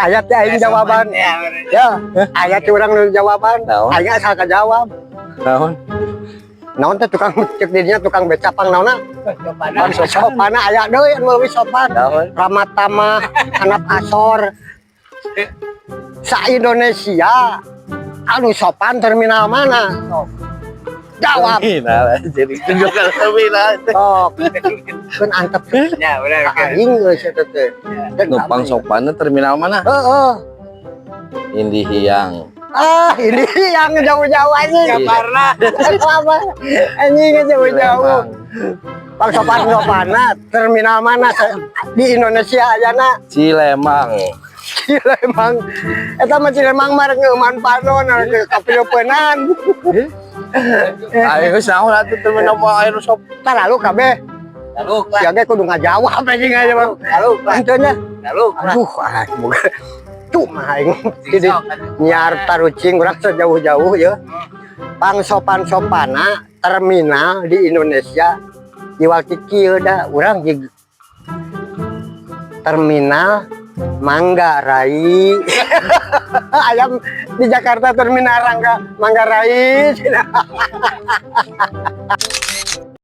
Aya teh aing jawaban. Ya, bener. Ya, aya teh urang nu jawaban. Naon? Aing asal kajawab. Naon? Naon teh tukang cek dirinya tukang beca pang naonna? Sopan. Pang sopana aya deui anu leuwih sopan. Naon? Ramah tamah, anak asor. Sa Indonesia anu sopan terminal mana? Jawab. Terminal, jadi tunjukkan terminal. Sok. Keun antep Ya, bener. Aing geus eta teh. Nu pang sopanna terminal mana? Heeh. Indihiang. Ah, ini yang jauh-jauh anjing. Iya. Karena Apa? Anjing jauh-jauh. Pang sopan-sopana terminal mana di Indonesia ayana? Cilemang. Cilemang. Eta mah Cilemang mah rek ngeuman panon rek kapileupeunnan. Ayo geus naon atuh terminal mah aya nu sop. Talalu kabeh. Lalu lah. Sia ge kudu ngajawab anjing aja, Bang. Lalu lah. Henteu nya. Lalu lah. Aduh, ah, moga cuma aing jadi nyiar tarucing urang sejauh-jauh ya. Pang sopan-sopana terminal di Indonesia iwal ti kieu da urang jeung terminal Manggarai. Ayam di Jakarta terminal Rangga Manggarai.